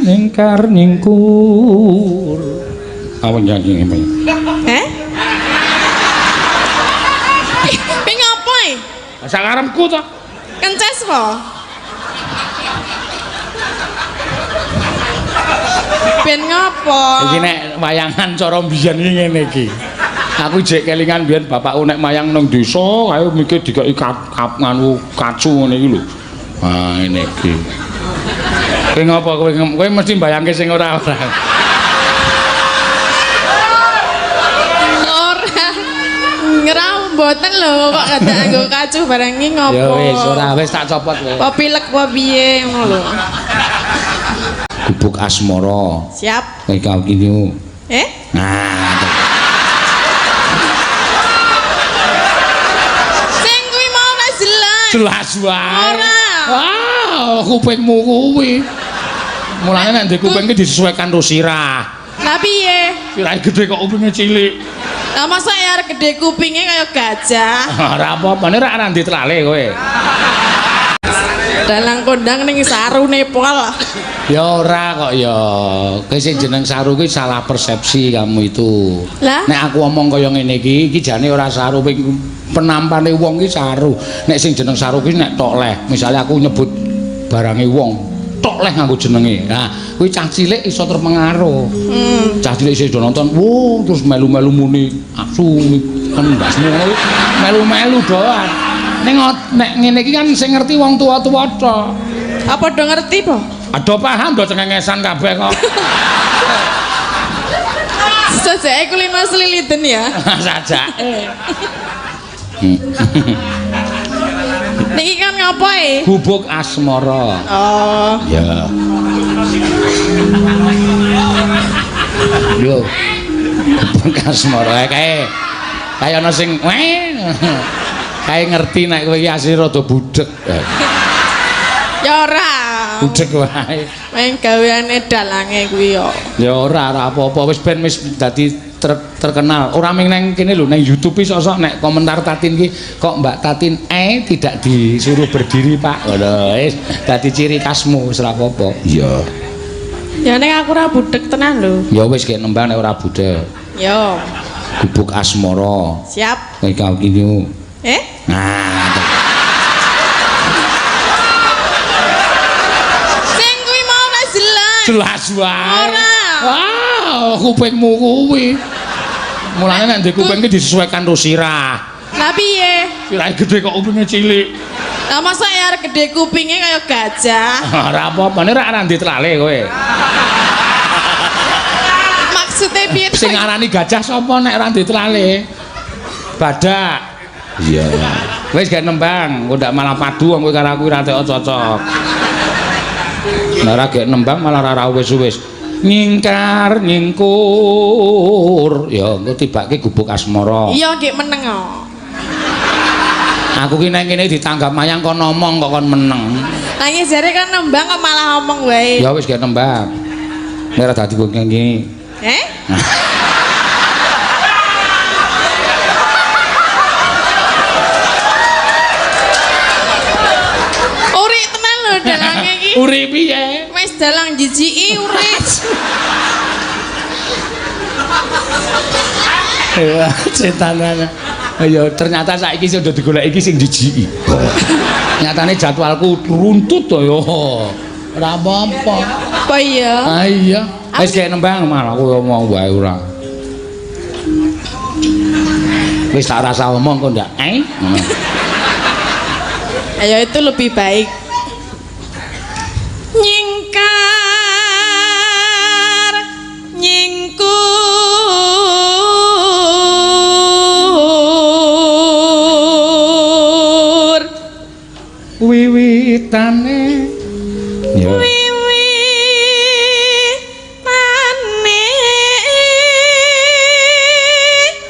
nyingkar nyingkur. Awan nyanyi ngene. Eh? Kowe ngopo e? Sakarepku to. Kences po? Ben ngopo? Iki nek wayangan cara mbiyen iki ngene iki. Aku jek kelingan biyen bapakku nek mayang nang desa kae mikir dikeki kap nganu kacu ngene iki lho. Ah ngene iki. Kowe ngopo kowe kowe mesti mbayangke sing ora-ora. Ora. Ngira mboten lho kok dadak nganggo kacu barang iki ngopo? Ya wis ora wis tak copot kowe. Apa pilek apa piye ngono lho. Gubuk asmara. Siap. Kowe kau kini. Eh? Nah. Sing kuwi mau ora jelas. Jelas wae. Ora. Wah, kupingmu kuwi. Mulane nek ndek kuping ki disesuaikan karo sirah. Lah piye? Sirahe gedhe kok kupinge cilik. Lah masa ya arep gede kupinge kaya gajah. Ora apa-apa, nek ora ndek tlale kowe. Dalang kondang ning sarune pol. Ya ora kok ya. Kowe sing jeneng saru kuwi salah persepsi kamu itu. Lah? Nek aku omong kaya ngene iki, iki jane ora saru, penampane wong iki saru. Nek sing jeneng saru kuwi nek tok leh. Misale aku nyebut barange wong, tok leh nganggo jenenge. Nah, kuwi cah cilik iso terpengaruh. Cah cilik isih do nonton, wuh terus melu-melu muni asu kan ndasmu ngono kuwi melu-melu doan. Ning nek ngene iki kan sing ngerti wong tuwa-tuwa tok. Apa do ngerti po? Ado paham do cengengesan kabeh kok. Sajake kulino sliliden ya. Sajake. Niki kan ngopo e? Gubuk asmara. Oh. Ya. Yo. Gubuk asmara kae. Kae ana sing weh. Kae ngerti nek kowe iki asli rada budhek. Ya ora. Budhek wae. Main gaweane dalange kuwi yo. Ya ora, ora apa-apa wis ben wis dadi terkenal. Ora ming nang kene lho, nang YouTube iki sok-sok nek komentar Tatin ki kok Mbak Tatin tidak disuruh berdiri, Pak. Ngono wis dadi ciri khasmu wis ora apa-apa. Iya. Ya nek aku ora budhek tenan lho. Ya wis gek nembang nek ora budhek. Yo. Gubuk asmara. Siap. Kowe kau kini. Eh? Nah. Sing kuwi mau ora jelas. Jelas wae. Ora. Wah, kupingmu kuwi. Mulane nek ndek kuping ki disesuaikan karo sirah. Lah piye? Sirahe gedhe kok kupinge cilik. Lah masa ya arep gede kupinge kaya gajah. Ora apa-apa, nek ora ndek tlale kowe. Maksude piye? Sing ngarani gajah sapa nek ora ndek tlale? Badak. Iya. Wis gak nembang, kok ndak malah padu wong kowe karo aku ora tek cocok. Nek ora gek nembang malah ora wis-wis. Nyingkar nyingkur. Ya engko tibake gubuk asmara. Iya gek meneng kok. Aku ki nang kene ditanggap mayang kon ngomong kok kon meneng. Lah iki jare kan nembang kok malah omong wae. Ya wis gek nembang. Nek ora dadi kok ngene. Eh? Uri tenan lho dalange iki. Uri piye? Wis dalang jijiki uri. Ya, setan. Ya ternyata saiki sing udah digoleki iki sing jijiki. Nyatane jadwalku runtut to ya. Ora apa-apa. Apa iya? Ah iya. Wis gek nembang malah aku ya omong wae ora. Wis tak rasa omong kok ndak. Eh? Ayo itu lebih baik. Nyingkar nyingkur Wiwitane ya wiwitane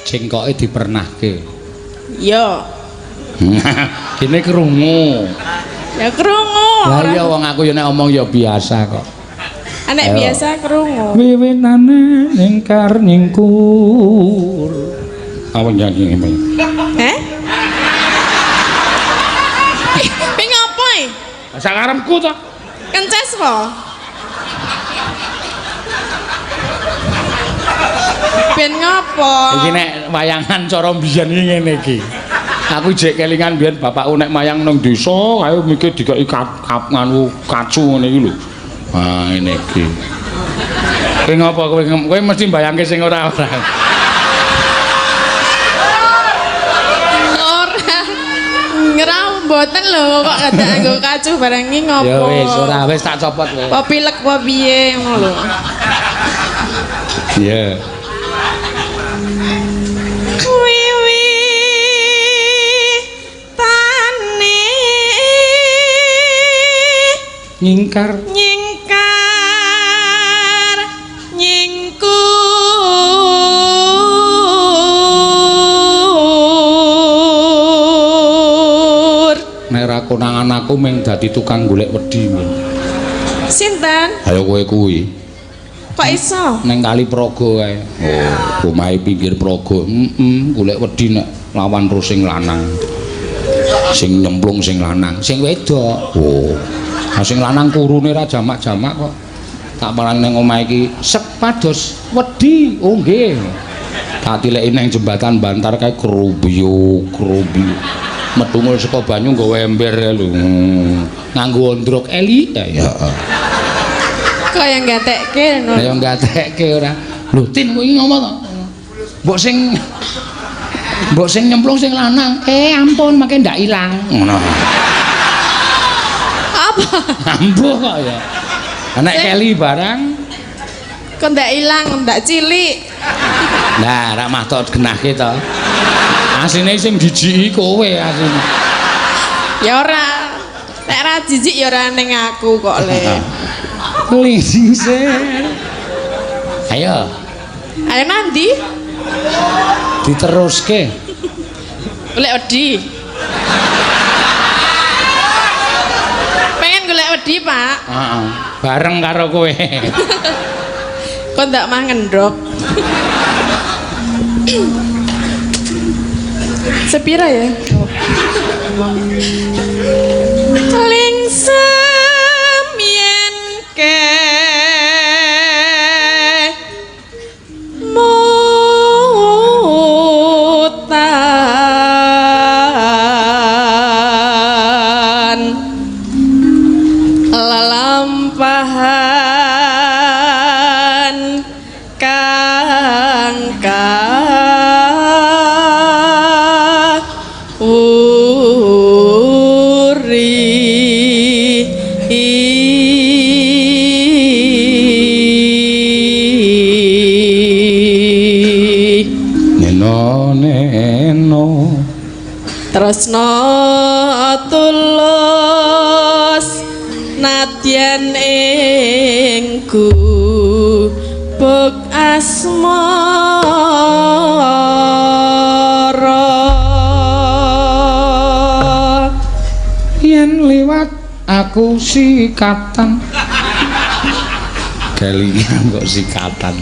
cengkoke dipernahke. Yo, Kene krungu. ya krungu. Lah iya wong aku ya nek omong ya biasa kok. Anek Ayo. biasa krungu. Wiwitane nyingkar nyingkur. Awan nyanyi ngene. Eh? Kowe ngopo e? Sakarepku to. Kences po? Ben ngopo? Iki nek wayangan cara mbiyen iki ngene iki. Aku jek kelingan biyen bapakku nek mayang nang desa kae mikir dikeki kap nganu kacu ngene iki lho. Ah ngene iki. Kowe ngopo kowe kowe mesti mbayangke sing ora-ora. Ora. Ngira mboten lho kok dadak nganggo kacu barang iki ngopo? Ya wis ora wis tak copot kowe. Apa pilek apa piye ngono lho. Iya. Wiwi tane Nyingkar nyingkar nyingkur nek ra konangan aku mung dadi tukang golek wedi. Sinten? Ayo kowe kuwi. Kok iso? Neng kali Praga kae. Oh, omahe pinggir Praga. Heeh, golek wedi nek lawan ro sing lanang. Sing nyemplung sing lanang, sing wedok. Oh. Nah, sing lanang kurune ra jamak-jamak kok. Tak parani nang omahe iki sepados wedi. Oh nggih. Tak tileki nang jembatan Bantar kae krubyu, krubyu. Metungul saka banyu nggawa ember kae lho. Nganggo ondrok eli. Ya. Heeh. Kaya gatekke ngono. Kaya gatekke ora. Lho Tin kowe iki ngopo to? Mbok sing nyemplung sing lanang. Eh ampun make ndak ilang. Ngono. Apa? Ambuh kok ya. Nek keli barang kok ndak ilang, ndak cilik. Nah, rak mah tok genahke to. Asline sing jijiki kowe asline. Ya ora. Nek ra jijik ya ora ning aku kok le. Lingsir. Ayo. Ayo nanti? Diteruske. Golek wedi. Pengen golek wedi, Pak. Heeh. Bareng karo kowe. Kok ndak mah ngendhok. Sepira ya? Lingsem yen ke mutan lelampahan kang kawuri. Neno neno tresno tulus nadyan ing gubuk asmara. Yen liwat aku sikatan. Kelingan kok sikatan.